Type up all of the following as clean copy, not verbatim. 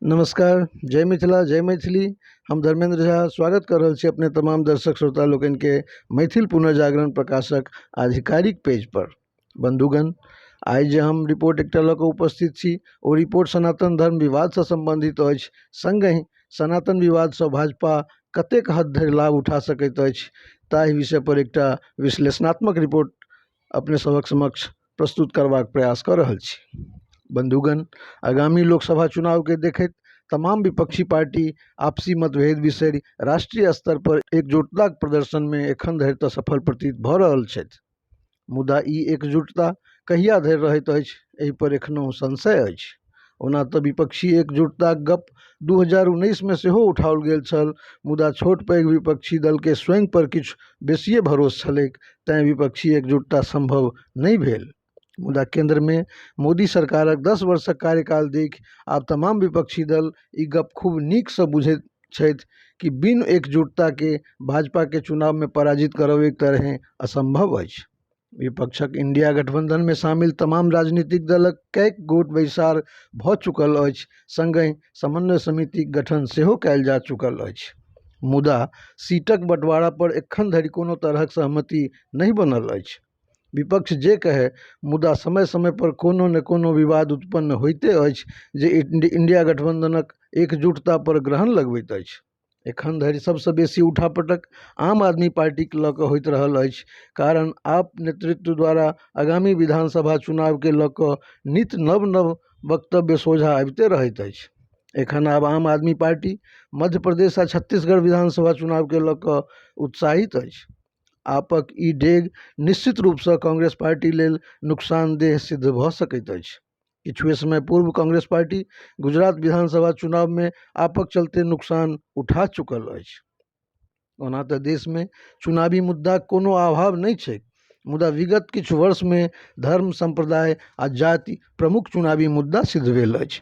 नमस्कार, जय मिथिला, जय मैथिली। हम धर्मेंद्र झा स्वागत कऽ रहल छी अपने तमाम दर्शक श्रोता लोकनिके मैथिल पुनर्जागरण प्रकाशक आधिकारिक पेज पर। बंधुगण, आइ जे हम रिपोर्ट एकटा लऽ कऽ उपस्थित छी ओ रिपोर्ट सनातन धर्म विवादसँ सम्बन्धित अछि। सङ्गहि सनातन विवादसँ भाजपा कतेक हद धरि लाभ उठा सकैत अछि ताहि विषय पर एकटा विश्लेषणात्मक रिपोर्ट अपने सभक समक्ष प्रस्तुत करबाक प्रयास कऽ रहल छी। बंधुगण, आगामी लोकसभा चुनावके देखैत तमाम विपक्षी पार्टी आपसी मतभेद बिसरि राष्ट्रीय स्तर पर एकजुटताक प्रदर्शनमे एखन धरि तऽ सफल प्रतीत भऽ रहल छथि, मुदा ई एकजुटता कहिया धरि रहैत अछि एहि पर एखनहुँ संशय अछि। ओना तऽ विपक्षी एकजुटताक गप 2019मे सेहो उठाओल गेल छल, मुदा छोट पैघ विपक्षी दलके स्वयं पर किछु बेसिये भरोस छलैक तैं विपक्षी एकजुटता संभव नहि भेल। मुदा केंद्रमे मोदी सरकारक 10 वर्षक कार्यकाल देखि आब तमाम विपक्षी दल ई गप खूब नीकसँ बुझैत छथि कि बिनु एकजुटताके भाजपाके चुनावमे पराजित करब एक तरहें असंभव अछि। विपक्षक इंडिया गठबंधनमे शामिल तमाम राजनीतिक दलक कैक गोट बैसार भऽ चुकल अछि, संगहि समन्वय समितिक गठन सेहो कयल जा चुकल अछि। मुदा सीटक बंटवारा पर एखन धरि कोनो तरहक सहमति नहि बनल अछि। विपक्ष जे कहय, मुदा समय-समय पर कोनो ने कोनो विवाद उत्पन्न होइते अछि जे इंडिया गठबंधनक एकजुटता पर ग्रहण लगबैत अछि। एखन धरि सबसँ बेसी उठापटक आम आदमी पार्टीक लऽ कऽ होइत रहल अछि, कारण आप नेतृत्व द्वारा आगामी विधानसभा चुनावके लऽ कऽ नित नव-नव वक्तव्य सोझाँ अबिते रहैत अछि। एखन आब आम आदमी पार्टी मध्य प्रदेश आ छत्तीसगढ़ विधानसभा चुनावके लऽ कऽ उत्साहित अछि। आपक ई डेग निश्चित रूपसँ कांग्रेस पार्टी लेल नुकसानदेह सिद्ध भऽ सकैत अछि। किछुए समय पूर्व कांग्रेस पार्टी गुजरात विधानसभा चुनावमे आपक चलते नुकसान उठा चुकल अछि। ओना तऽ देशमे चुनावी मुद्दाक कोनो अभाव नहि छैक, मुदा विगत किछु वर्षमे धर्म, सम्प्रदाय आ जाति प्रमुख चुनावी मुद्दा सिद्ध भेल अछि।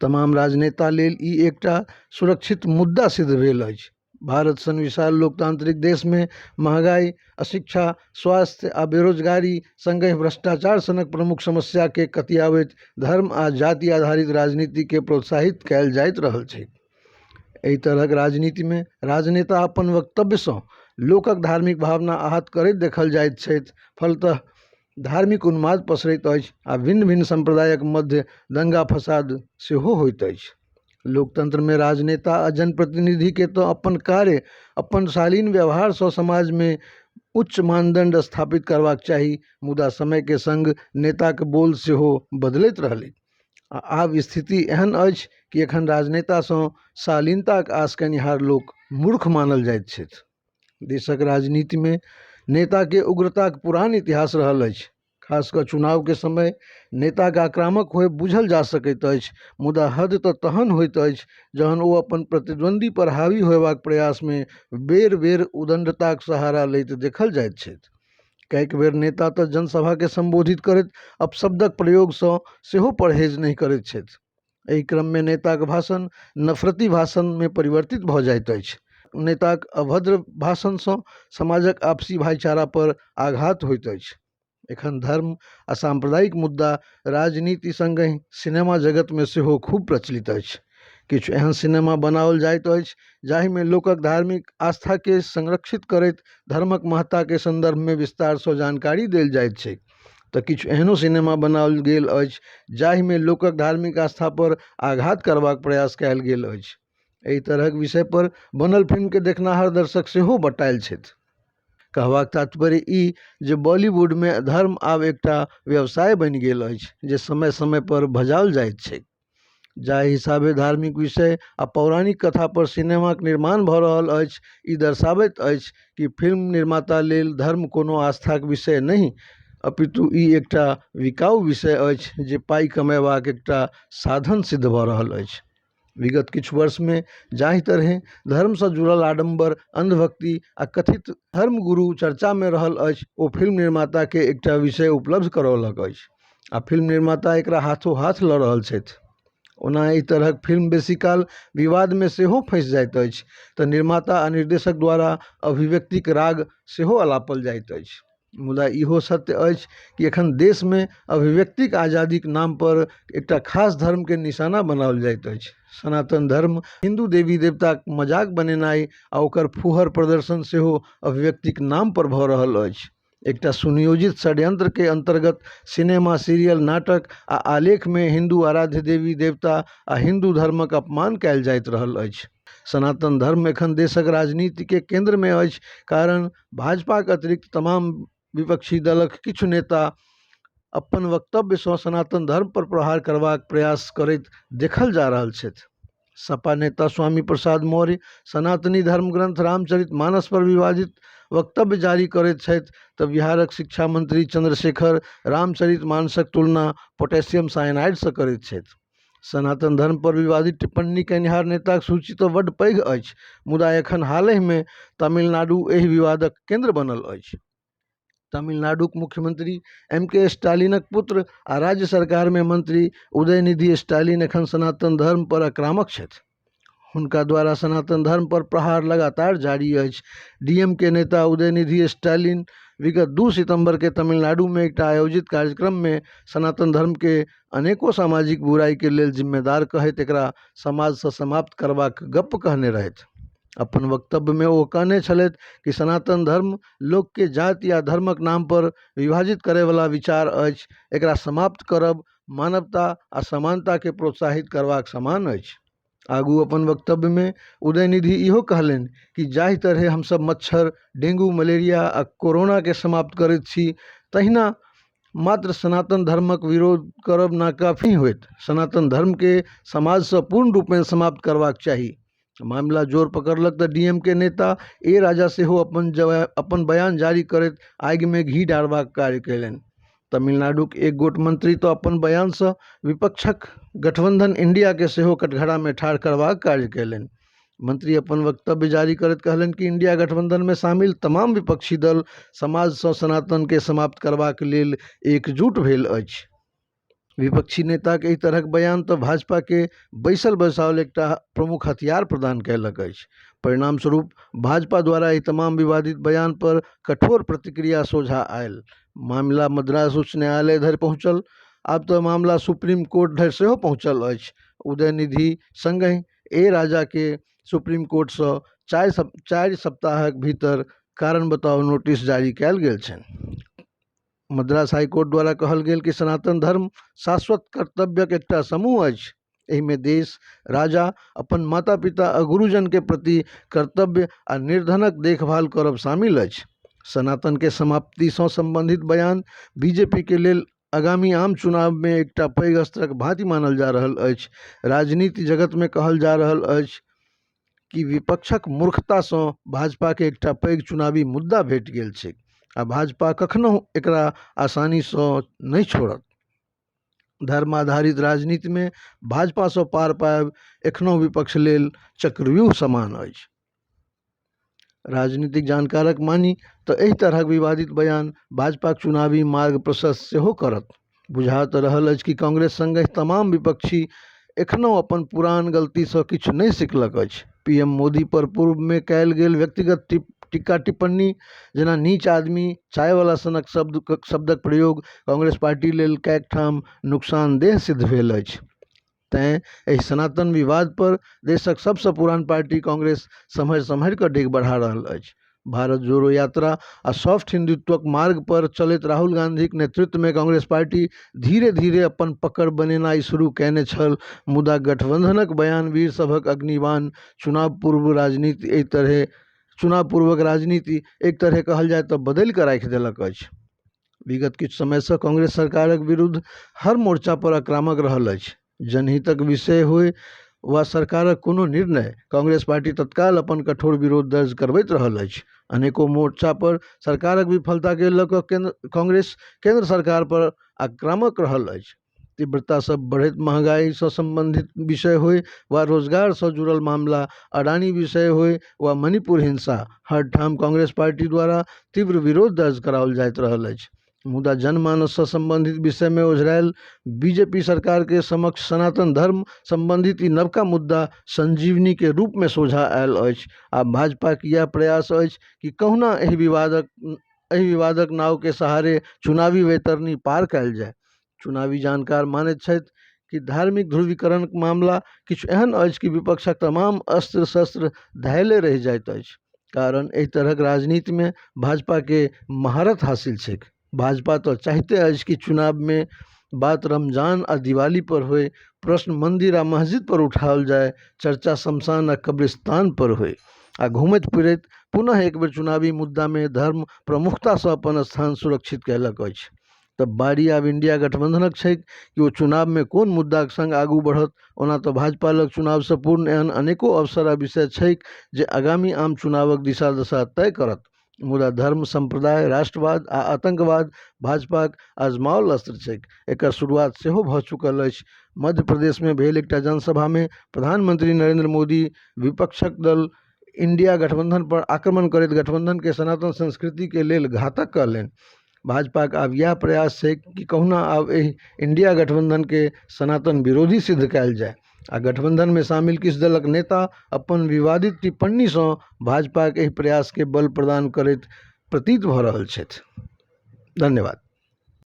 तमाम राजनेता लेल ई एकटा सुरक्षित मुद्दा सिद्ध भेल अछि। भारत सन विशाल लोकतांत्रिक देशमे महगाई, अशिक्षा, स्वास्थ्य आ बेरोजगारी संगहि भ्रष्टाचार सनक प्रमुख समस्याकेँ कतियाबैत धर्म आ जाति आधारित राजनीतिकेँ प्रोत्साहित कयल जाइत रहल छैक। एहि तरहक राजनीतिमे राजनेता अपन वक्तव्यसँ लोकक धार्मिक भावना आहत करैत देखल जाइत छथि। फलतः धार्मिक उन्माद पसरैत अछि आ भिन्न-भिन्न सम्प्रदायक मध्य दंगा-फसाद सेहो होइत अछि। लोकतंत्रमे राजनेता आ जनप्रतिनिधिकेँ तऽ अपन कार्य, अपन शालीन व्यवहारसँ समाजमे उच्च मानदंड स्थापित करबाक चाही, मुदा समयके संग नेताक बोल सेहो बदलैत रहलैक आ आब स्थिति एहन अछि कि एखन राजनेतासँ शालीनताक आस कयनिहार लोक मूर्ख मानल जाइत छथि। देशक राजनीतिमे नेताके उग्रताक पुरान इतिहास रहल अछि। खास कऽ चुनावके समय नेताक आक्रामक होयब बुझल जा सकैत अछि, मुदा हद तऽ तहन होइत अछि जहन ओ अपन प्रतिद्वंद्वी पर हावी होयबाक प्रयासमे बेर-बेर उदंडताक सहारा लैत देखल जाइत छथि। कैक बेर नेता तऽ जनसभाकेँ संबोधित करैत अपशब्दक प्रयोगसँ सेहो परहेज नहि करैत छथि। एहि क्रममे नेताक भाषण नफरती भाषणमे परिवर्तित भऽ जाइत अछि। नेताक अभद्र भाषणसँ समाजक आपसी भाईचारा पर आघात होइत अछि। एखन धर्म आ सांप्रदायिक मुद्दा राजनीति संगहि सिनेमा जगतमे सेहो खूब प्रचलित अछि। किछु एहन सिनेमा बनाओल जाइत अछि जाहिमे लोकक धार्मिक आस्थाकेँ संरक्षित करैत धर्मक महत्ताके संदर्भमे विस्तारसँ जानकारी देल जाइत छैक तऽ किछु एहनो सिनेमा बनाओल गेल अछि जाहिमे लोकक धार्मिक आस्था पर आघात करबाक प्रयास कयल गेल अछि। एहि तरहक विषय पर बनल फिल्मकेँ देखनिहार दर्शक सेहो बँटायल छथि। कहबाक तात्पर्य ई जे बॉलीवुडमे धर्म आब एकटा व्यवसाय बनि गेल अछि जे समय-समय पर भजाओल जाइत छैक। जाहि हिसाबे धार्मिक विषय आ पौराणिक कथा पर सिनेमाक निर्माण भऽ रहल अछि ई दर्शाबैत अछि कि फिल्म निर्माता लेल धर्म कोनो आस्थाक विषय नहि अपितु ई एकटा बिकाऊ विषय अछि जे पाई कमयबाक एकटा साधन सिद्ध भऽ रहल अछि। विगत किछु वर्षमे जाहि तरहें धर्मसँ जुड़ल आडंबर, अंधभक्ति आ कथित धर्मगुरु चर्चामे रहल अछि ओ फिल्म निर्माताकेँ एकटा विषय उपलब्ध करौलक अछि आ फिल्म निर्माता एकरा हाथों-हाथ लऽ रहल छथि। ओना एहि तरहक फिल्म बेसीकाल विवादमे सेहो फंसि जाइत अछि तऽ निर्माता आ निर्देशक द्वारा अभिव्यक्तिक राग सेहो अलापल जाइत अछि। मुदा इहो सत्य अछि कि एखन देशमे अभिव्यक्तिक आजादीक नामपर एकटा खास धर्मके निशाना बनाओल जाइत अछि। सनातन धर्म, हिन्दू देवी देवताक मजाक बनेनाइ आ ओकर फूहड़ प्रदर्शन सेहो अभिव्यक्तिक नाम पर भऽ रहल अछि। एकटा सुनियोजित षड्यंत्रके अन्तर्गत सिनेमा, सीरियल, नाटक आ आलेखमे हिन्दू आराध्य देवी देवता आ हिन्दू धर्मक अपमान कयल जाइत रहल अछि। सनातन धर्म एखन देशक राजनीतिके केंद्रमे अछि, कारण भाजपाक अतिरिक्त तमाम विपक्षी दलक किछु नेता अपन वक्तव्यसँ सनातन धर्म पर प्रहार करबाक प्रयास करैत देखल जा रहल छथि। सपा नेता स्वामी प्रसाद मौर्य सनातनी धर्मग्रंथ रामचरितमानस पर विवादित वक्तव्य जारी करैत छथि तऽ बिहारक शिक्षा मंत्री चंद्रशेखर रामचरितमानसक तुलना पोटेशियम साइनाइडसँ करैत छथि। सनातन धर्म पर विवादित टिप्पणी कयनिहार नेताक सूची तऽ बड्ड पैघ अछि, मुदा एखन हालहिमे तमिलनाडु एहि विवादक केंद्र बनल अछि। तमिलनाडुक मुख्यमंत्री एमके स्टालिनक पुत्र आ राज्य सरकारमे मंत्री उदयनिधि स्टालिन एखन सनातन धर्म पर आक्रामक छथि। हुनका द्वारा सनातन धर्म पर प्रहार लगातार जारी अछि। डीएमके नेता उदयनिधि स्टालिन विगत 2 सितंबरकेँ तमिलनाडुमे एकटा आयोजित कार्यक्रममे सनातन धर्मकेँ अनेको सामाजिक बुराईके लेल जिम्मेदार कहैत एकरा समाजसँ समाप्त करबाक गप्प कहने रहथि। अपन वक्तव्यमे ओ कहने छलथि कि सनातन धर्म लोककेँ जाति आ धर्मक नाम पर विभाजित करयवला विचार अछि, एकरा समाप्त करब मानवता आ समानताकेँ प्रोत्साहित करबाक समान अछि। आगू अपन वक्तव्यमे उदयनिधि इहो कहलनि कि जाहि तरहे हमसभ मच्छर, डेंगू, मलेरिया आ कोरोनाकेँ समाप्त करैत छी तहिना मात्र सनातन धर्मक विरोध करब नाकाफी होयत, सनातन धर्मकेँ समाजसँ पूर्ण रूपेण समाप्त करबाक चाही। मामिला जोर पकड़लक तऽ डीएमके नेता ए राजा सेहो अपन बयान जारी करैत आगिमे घी डालबाक कार्य कयलनि। तमिलनाडुक एक गोट मंत्री तऽ अपन बयानसँ विपक्षक गठबंधन इंडियाकेँ सेहो कटघरामे ठाढ़ करबाक कार्य कयलनि। मंत्री अपन वक्तव्य जारी करैत कहलनि कि इंडिया गठबंधनमे शामिल तमाम विपक्षी दल समाजसँ सनातनकेँ समाप्त करबाक लेल एकजुट भेल अछि। विपक्षी नेताक एहि तरहक बयान तऽ भाजपाकेँ बैसल बैसाओल एकटा प्रमुख हथियार प्रदान कयलक अछि। परिणामस्वरूप भाजपा द्वारा एहि तमाम विवादित बयान पर कठोर प्रतिक्रिया सोझाँ आयल। मामिला मद्रास उच्च न्यायालय धरि पहुँचल। आब तऽ मामला सुप्रीम कोर्ट धरि सेहो पहुँचल अछि। उदयनिधि संगहि ए राजाकेँ सुप्रीम कोर्टसँ 4 सप्ताहक भीतर कारण बताओ नोटिस जारी कयल गेल छनि। मद्रास हाईकोर्ट द्वारा कहल गेल कि सनातन धर्म शाश्वत कर्तव्यक एकटा समूह अछि। एहिमे देश, राजा, अपन माता-पिता आ गुरुजनके प्रति कर्तव्य आ निर्धनक देखभाल करब शामिल अछि। सनातनके समाप्तिसँ संबंधित बयान बीजेपीके लेल आगामी आम चुनावमे एकटा पैघ अस्त्रक भांति मानल जा रहल अछि। राजनीति जगतमे कहल जा रहल अछि कि विपक्षक मूर्खतासँ भाजपाके एकटा पैघ चुनावी मुद्दा भेटि गेल छैक आ भाजपा कखनहुँ एकरा आसानीसँ नहि छोड़त। धर्म आधारित राजनीतिमे भाजपासँ पार पायब एखनहुँ विपक्ष लेल चक्रव्यूह समान अछि। राजनीतिक जानकारक मानी तऽ एहि तरहक विवादित बयान भाजपाक चुनावी मार्ग प्रशस्त सेहो करत। बुझा तऽ रहल अछि कि कांग्रेस संगहि तमाम विपक्षी एखनहुँ अपन पुरान गलतीसँ किछु नहि सिखलक अछि। पीएम मोदी पर पूर्वमे कयल गेल व्यक्तिगत टीका टिप्पणी जेना नीच आदमी, चायवाला सनक शब्दक प्रयोग कांग्रेस पार्टी लेल कैक ठाम नुकसानदेह सिद्ध भेल अछि। तेँ एहि सनातन विवाद पर देशक सबसँ पुरान पार्टी कांग्रेस सम्हरि-सम्हरि कऽ डेग बढ़ा रहल अछि। भारत जोड़ो यात्रा आ सॉफ्ट हिंदुत्वक मार्ग पर चलैत राहुल गांधीक नेतृत्वमे कांग्रेस पार्टी धीरे-धीरे अपन पकड़ बनेनाइ शुरू कयने छल, मुदा गठबंधनक बयान वीर सभक अग्निबाण चुनाव पूर्वक राजनीति एक तरहे कहल जाय तऽ बदलि कऽ राखि देलक अछि। विगत किछु समयसँ कांग्रेस सरकारक विरुद्ध हर मोर्चा पर आक्रामक रहल अछि। जनहितक विषय होय वा सरकारक कोनो निर्णय, कांग्रेस पार्टी तत्काल अपन कठोर विरोध दर्ज करबैत रहल अछि। अनेको मोर्चा पर सरकारक विफलताके लऽ कऽ कांग्रेस केंद्र सरकार पर आक्रामक रहल अछि। तीव्रतासँ बढ़ैत महंगाईसँ संबंधित विषय होय वा रोजगारसँ जुड़ल मामला, अडानी विषय होय वा मणिपुर हिंसा, हर ठाम कांग्रेस पार्टी द्वारा तीव्र विरोध दर्ज कराओल जाइत रहल अछि। मुदा जनमानससँ संबंधित विषयमे ओझरायल बीजेपी सरकारके समक्ष सनातन धर्म संबंधित ई नवका मुद्दा संजीवनीके रूपमे सोझाँ आयल अछि। आब भाजपाक इएह प्रयास अछि कि कहुना एहि विवादक एहि विवादक नावके सहारे चुनावी वैतरणी पार कयल जाय। चुनावी जानकार मानैत छथि कि धार्मिक ध्रुवीकरणक मामला किछु एहन अछि कि विपक्षक तमाम अस्त्र-शस्त्र धएले रहि जाइत अछि। कारण एहि तरहक राजनीतिमे भाजपाके महारत हासिल छैक। भाजपा तऽ चाहिते अछि कि चुनावमे बात रमजान आ दिवाली पर होय, प्रश्न मंदिर आ मस्जिद पर उठाओल जाय, चर्चा शमशान आ कब्रिस्तान पर होय आ घुमैत फिरैत पुनः एक बेर चुनावी मुद्दामे धर्म प्रमुखतासँ अपन स्थान सुरक्षित कयलक अछि। तऽ बारी आब इंडिया गठबंधनक छैक कि ओ चुनावमे कोन मुद्दाक संग आगू बढ़त। ओना तऽ भाजपा लग चुनावसँ पूर्व एहन अनेको अवसर आ विषय छैक जे आगामी आम चुनावक दिशा दशा तय करत। मुदा धर्म, सम्प्रदाय, राष्ट्रवाद आ आतंकवाद भाजपाक आजमाओल अस्त्र छैक। एकर शुरुआत सेहो भऽ चुकल अछि। मध्य प्रदेशमे भेल एकटा जनसभामे प्रधानमंत्री नरेंद्र मोदी विपक्षक दल इंडिया गठबंधन पर आक्रमण करैत गठबंधनके सनातन संस्कृतिके लेल घातक कहलनि। भाजपाक आब इएह प्रयास छैक कि कहुना आब एहि इंडिया गठबंधनके सनातन विरोधी सिद्ध कयल जाय आ गठबंधनमे शामिल किछु दलक नेता अपन विवादित टिप्पणीसँ भाजपाक एहि प्रयासके बल प्रदान करैत प्रतीत भऽ रहल छथि। धन्यवाद।